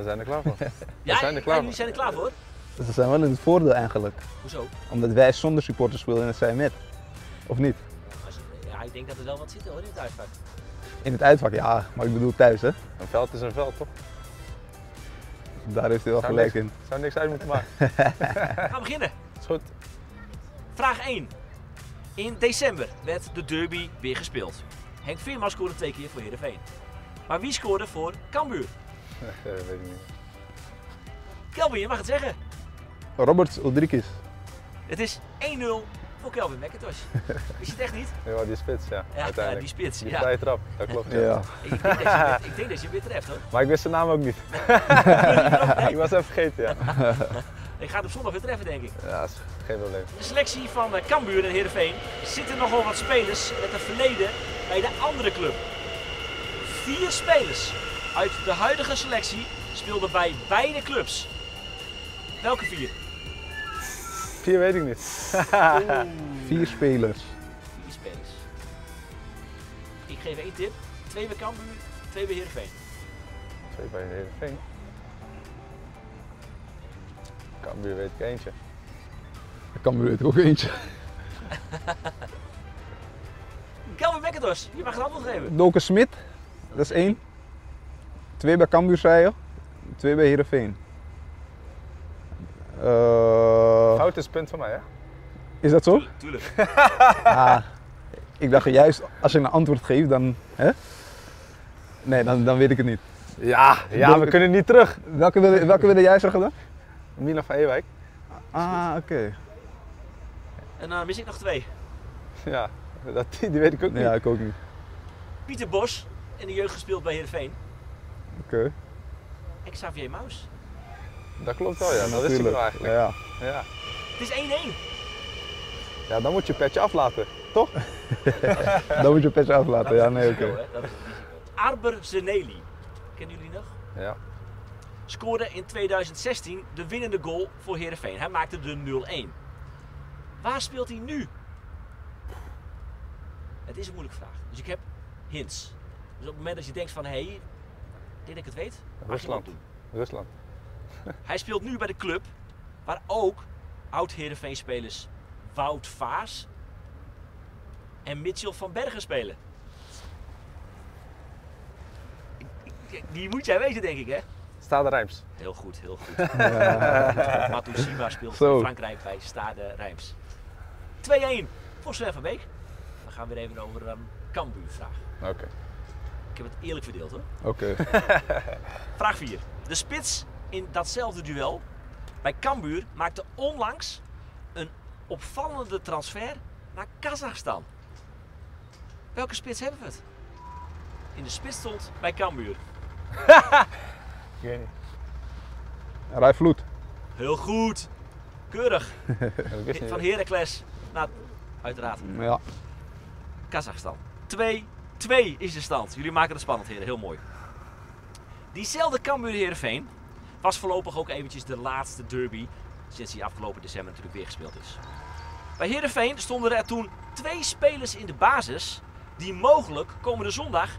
zijn er klaar voor. Ja, zijn er klaar jullie voor. zijn er klaar voor? Dus we zijn wel in het voordeel eigenlijk. Hoezo? Omdat wij zonder supporters spelen en zij met. Of niet? Ja, ik denk dat er wel wat zit hoor in het uitvak. In het uitvak, ja. Maar ik bedoel thuis, hè. Een veld is een veld, toch? Daar heeft hij wel Zou gelijk niks, in. Zou niks uit moeten maken. We gaan beginnen. Is goed. Vraag 1. In december werd de derby weer gespeeld. Henk Veerman scoorde twee keer voor Heerenveen. Maar wie scoorde voor Cambuur? Dat weet ik niet. Kelvin, je mag het zeggen. Robert Uldrikis. Het is 1-0 voor Kelvin McIntosh. Is het echt niet? Ja, die spits, ja. Ja, uiteindelijk. die spits, Die ja. vrije trap, dat klopt. Ja. Ja. Ik denk dat je, ik denk dat je hem weer treft hoor. Maar ik wist zijn naam ook niet. Ik was even vergeten, ja. Ik ga het op zondag weer treffen, denk ik. Ja, is geen probleem. De selectie van Cambuur en Heerenveen zitten nogal wat spelers met een verleden bij de andere club. 4 spelers uit de huidige selectie speelden bij beide clubs. Welke 4? 4 weet ik niet. 4 spelers. 4 spelers. Ik geef 1 tip. 2 bij Cambuur, 2 bij Heerenveen. 2 bij Heerenveen. Cambuur weet ik eentje. Cambuur weet ik ook eentje. Kelvin McIntosh, je mag het antwoord geven. Doken Smit, dat is 1. 2 bij Cambuur, zei je. 2 bij Heerenveen. Fout is het punt van mij, hè? Is dat zo? Tuurlijk. Ah, ik dacht juist, als je een antwoord geeft, dan... Hè? Nee, dan weet ik het niet. Ja, ja, we kunnen niet terug. Welke wilde jij zeggen dan? Milan van Ewijk. Ah, oké. En dan mis ik nog 2. Ja, die weet ik ook niet. Ja, ik ook niet. Pieter Bos, in de jeugd gespeeld bij Heerenveen. Oké. En Xavier Mous. Dat klopt wel, ja. Dat wist ik wel eigenlijk. Ja. Ja. Het is 1-1. Ja, dan moet je petje aflaten, toch? Dan moet je petje aflaten, ja, nee, oké. Dat is het risico. Arber Zeneli, kennen jullie nog? Ja. Scoorde in 2016 de winnende goal voor Heerenveen. Hij maakte de 0-1. Waar speelt hij nu? Het is een moeilijke vraag. Dus ik heb hints. Dus op het moment dat je denkt van, hé, hey, ik denk dat ik het weet, mag je hem Rusland. ook doen. Rusland. Hij speelt nu bij de club waar ook oud-Heerenveen-spelers Wout Vaas en Mitchell van Bergen spelen. Die moet jij weten, denk ik, hè? Stade Reims. Heel goed, heel goed. Ja. Matusiwa speelt Zo. in Frankrijk bij Stade Reims. 2-1 voor Sven van Beek. We gaan weer even over een Cambuur-vraag. Oké. Ik heb het eerlijk verdeeld, hoor. Oké. Vraag 4. De spits in datzelfde duel bij Cambuur maakte onlangs een opvallende transfer naar Kazachstan. Welke spits hebben we het? In de spits stond bij Cambuur. Ik weet niet. Rai Vloed. Heel goed. Keurig. Ik wist niet. Van Heracles naar, uiteraard, Ja. Kazachstan. 2-2 is de stand. Jullie maken het spannend, heren. Heel mooi. Diezelfde Cambuur Heerenveen was voorlopig ook eventjes de laatste derby sinds die afgelopen december natuurlijk weer gespeeld is. Bij Heerenveen stonden er toen 2 spelers in de basis die mogelijk komende zondag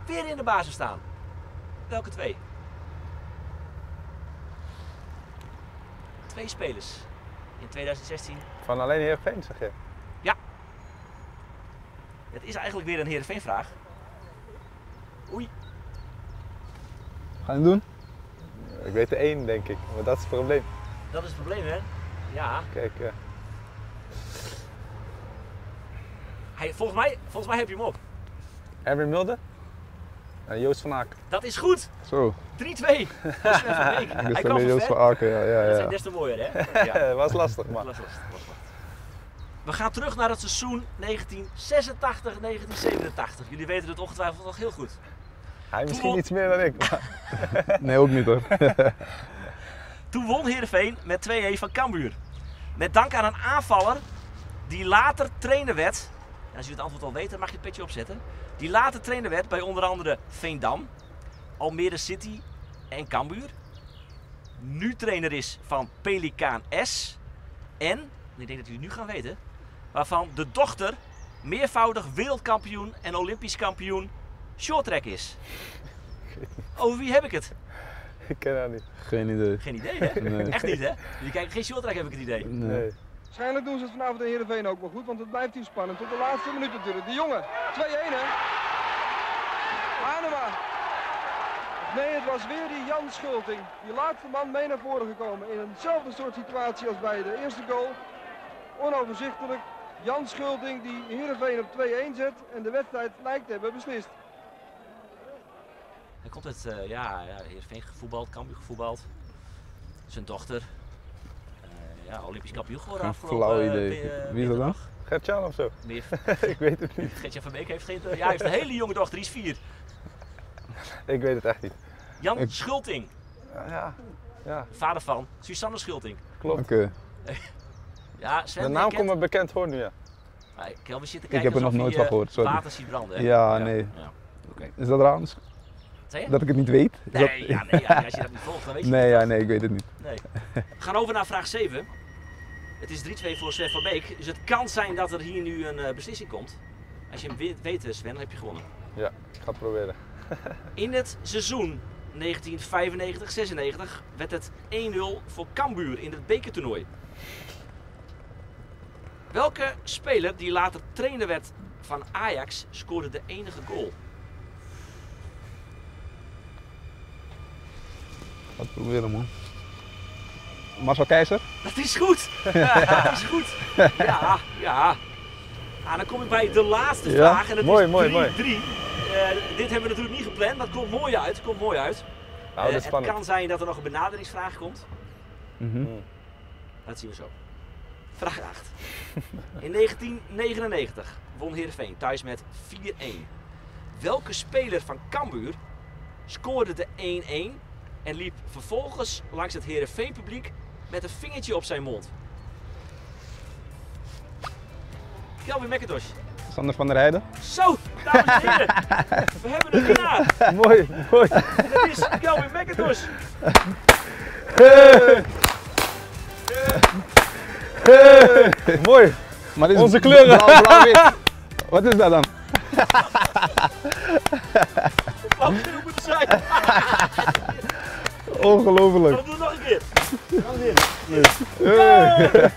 weer in de basis staan. Welke 2? 2 spelers in 2016. Van alleen Heerenveen, zeg je? Ja. Het is eigenlijk weer een Heerenveen-vraag. Oei. Ga je het doen? Ik weet er 1, denk ik. Maar dat is het probleem. Dat is het probleem, hè? Ja. Kijk. Hij, volgens mij heb je hem op. Erwin Mulder en Joost van Aken. Dat is goed. Zo. 3-2. Dat is Sven van Beek. Ik Hij wist kwam alleen van Joost ver. van Aken, ja, ja, Dat ja. zijn des te mooier, hè? Ja. Dat was lastig, maar. Dat was lastig, was lastig. We gaan terug naar het seizoen 1986, 1987. Jullie weten het ongetwijfeld nog heel goed. Hij misschien Toen iets meer dan ik. Maar... Nee, ook niet hoor. Toen won Heerenveen met 2-1 van Cambuur. Met dank aan een aanvaller die later trainer werd. En als je het antwoord al weet, dan mag je het petje opzetten. Die later trainer werd bij onder andere Veendam, Almere City en Cambuur. Nu trainer is van Pelikaan S. En, en ik denk dat jullie nu gaan weten, waarvan de dochter meervoudig wereldkampioen en olympisch kampioen shorttrack is. Over wie heb ik het? Ik ken haar niet. Geen idee. Geen idee, hè? Nee. Echt niet, hè? Jullie kijken geen shorttrack, heb ik het idee. Nee. Waarschijnlijk doen ze het vanavond in Heerenveen ook wel goed, want het blijft hier spannend tot de laatste minuut natuurlijk. De jongen, 2-1 hè. Anema. Nee, het was weer die Jan Schulting. Die laatste man mee naar voren gekomen in eenzelfde soort situatie als bij de eerste goal. Onoverzichtelijk. Jan Schulting die Heerenveen op 2-1 zet en de wedstrijd lijkt te hebben beslist. Hij komt uit ja, ja, Heerenveen gevoetbald, Cambuur gevoetbald. Zijn dochter. Ja, Olympisch kampioen geworden Geen afgelopen flauw idee. eh, Wie is dat dan? Gert-Jan of zo? Meer, Ik weet het niet. Gertjan van Beek heeft geen... Ja, hij heeft een hele jonge dochter, die is 4. Ik weet het echt niet. Jan Ik- Schulting, Ja, ja, vader van Susanne Schulting. klopt. Oké. Ja, Sven, De je naam kent- komt me bekend voor nu, ja. Ah, Kelvin zit te Ik kijken heb er nog alsof nooit hij, van gehoord, sorry. Water ziet branden. hè? Ja, nee. Ja. Oké. Is dat raar? Zei je? Dat ik het niet weet? Is dat- Nee, ja, nee ja, als je dat niet volgt, dan weet je Nee, het ja, niet. nee, ik weet het niet. Nee. We gaan over naar vraag 7. Het is 3-2 voor Sven van Beek. Dus het kan zijn dat er hier nu een beslissing komt. Als je hem weet, Sven, dan heb je gewonnen. Ja, ik ga het proberen. In het seizoen 1995-96 werd het 1-0 voor Cambuur in het bekertoernooi. Welke speler die later trainer werd van Ajax scoorde de enige goal? Ga het proberen, man. Marcel Keizer? Dat is goed! Dat is goed! Ja, ja. Ah, dan kom ik bij de laatste Ja, vraag en het mooi, is 3-3. mooi, mooi. Dit hebben we natuurlijk niet gepland, maar het komt mooi uit. Het komt mooi uit. Nou, dat is het spannend. kan zijn dat er nog een benaderingsvraag komt. Mhm. Dat zien we zo. Vraag 8. In 1999 won Heerenveen thuis met 4-1. Welke speler van Cambuur scoorde de 1-1 en liep vervolgens langs het Heerenveen publiek met een vingertje op zijn mond? Kelvin McIntosh. Sander van der Heijden? Zo, dames en heren. We hebben een winnaar. Mooi, mooi. En dat is Kelvin McIntosh. Mooi. Maar dit is Onze kleuren. Blauw, blauw, wit. Wat is dat dan? Wat hoe moet het zijn? Ongelooflijk. We doen het nog een keer. Hey.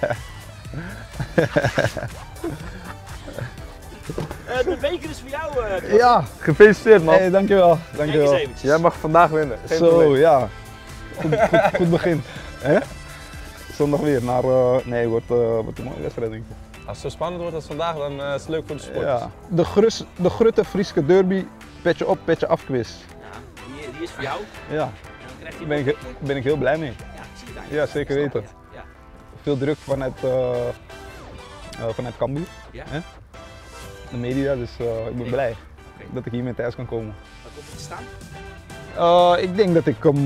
De beker is voor jou. Kelvin. Ja, Gefeliciteerd, man. hey, dankjewel. Kijk eens Dankjewel. eventjes. Jij mag vandaag winnen. Geen Zo, probleem. ja. Goed, goed, goed begin. Hè? Zondag weer naar. Nee, wordt een mooie wedstrijd, denk ik. Als het zo spannend wordt als vandaag, dan is het leuk voor de supporters. Ja. De Grutte Frieske Derby, petje op, petje af quiz. Ja, die is voor jou. Ja, En dan krijg je daar ben ik heel blij mee. Ja, ik zie het eigenlijk. Ja, zeker weten. Ja, Veel druk vanuit Cambuur. Ja. Hè? De media, dus ik ben Oké. blij Oké. dat ik hiermee thuis kan komen. Waar komt het te staan? Ik denk dat ik hem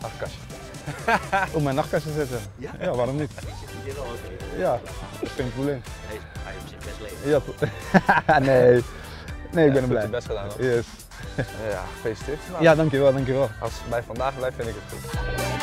Nachtkastje. op mijn nachtkastje zetten. Ja? Ja, waarom niet? Ik wel oké. Ja, dat is geen probleem. Nee, hij heeft zich best leven. Ja, toch? nee. Nee, ik ben Ja, er goed blij. je best gedaan, hoor. Yes. Ja, gefeliciteerd. Ja, dankjewel, dankjewel. Als het bij vandaag blijft, vind ik het goed.